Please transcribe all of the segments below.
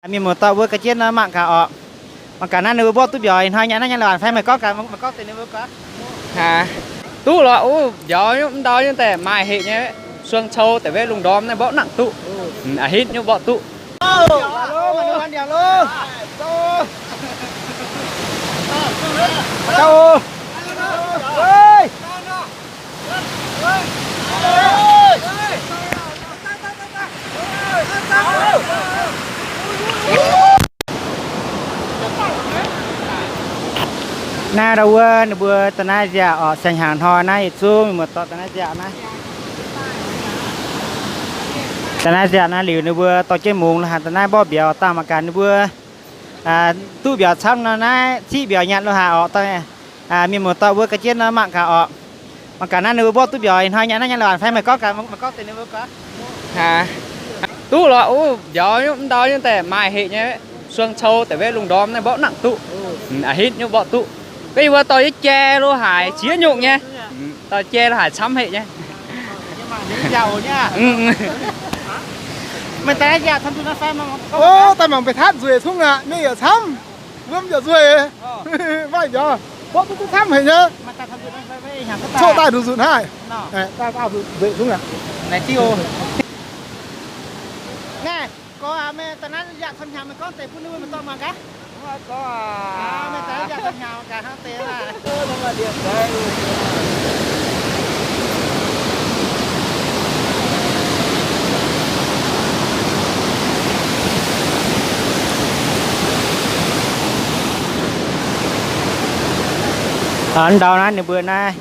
Mienh muoz-doic mbuo ga'jienv nor mangc gaax orqc. Mangc gaax naaiv ninh mbuo mborqv duqv mbiauz hnoi nyei naaiv nyei lorqc, fai meih gorngv gaax, meih gorngv deix ninh mbuo gorngv. Haa, duqv lorqc, uv mbiauz nyei, mv ndau nyei, daaih maaih heqc nyei. Suang cou deix wetv lungh ndorm naaiv mborqv nangc duqv. A'hitv nyei mborqv duqv. Naaiv ndau wuov ninh mbuo da'naaiv nziaauc orqc, saeng-hnyangx hnoi naaiv yietc zungv mienh muoz-doic da'naaiv nziaauc naaiv. Da'naaiv nziaauc naaiv liuz ninh mbuo dorh jienv mungz lo haaix da'naaiv mborqv mbiauz dangh mangc gaax ninh mbuo duqv mbiauz camv nor naaiv ziqv mbiauz nyanc lo haaix orqc. Mienh muoz-doic mbuo ga'jienv nor mangc gaax orqc. Mangc gaax naaiv ninh mbuo mborqv duqv mbiauz hnoi nyei naaiv nyei lorqc, fai meih gorngv gaax, meih gorngv deix ninh mbuo gorngv. Haa, duqv lorqc, uv mbiauz nyei, mv ndau nyei, daaih maaih heqc nyei. Suang cou deix wetv lungh ndorm naaiv mborqv nangc duqv. A'hitv nyei mborqv duqv. Gorngv yie mbuo dorh jienv jai lo haaix ziex nyungc nyei. Dorh jai lo haaix camv heqc nyei. Meih daaih mangc mbuo tatv nzueic cungv aqv, mienh yaac camv, wuom yaac nzueic. Maaih mbiauz, mborqv duqv duqv camv haic nyei. Coqv daaih nduqc nzunc haic. Daaih nzueic cungv aqv. Naaiv, gorngv meih daaih naaiv yaac camv hnyangx, meih gorngv deix bun ninh mbuo mienh dorh mangc gaax. Meih daaih yaac camv hnyangx gaax hnangv deix. Ndau naaiv ninh mbuo naaiv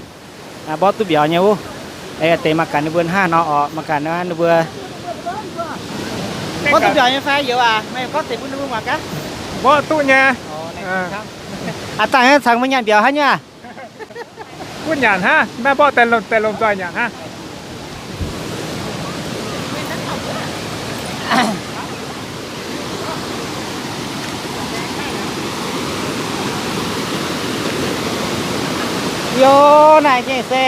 mborqv duqv mbiauz nyei wuov. Deix mangc gaax ninh mbuo hnangv nor orqc, mangc gaax ninh mbuo mborqv duqv mbiauz nyei fai youz aac, meih gorngv deix bun ninh mbuo mangc gaax. Mborqv duqv nyei. Aav dangh caux mbuo nyanc mbiauz hnangv nyei aac. Gunv nyanc hnangv, maiv mborqv daaih lomh nzoih nyanc hnangv. Yo, naaiv nyei se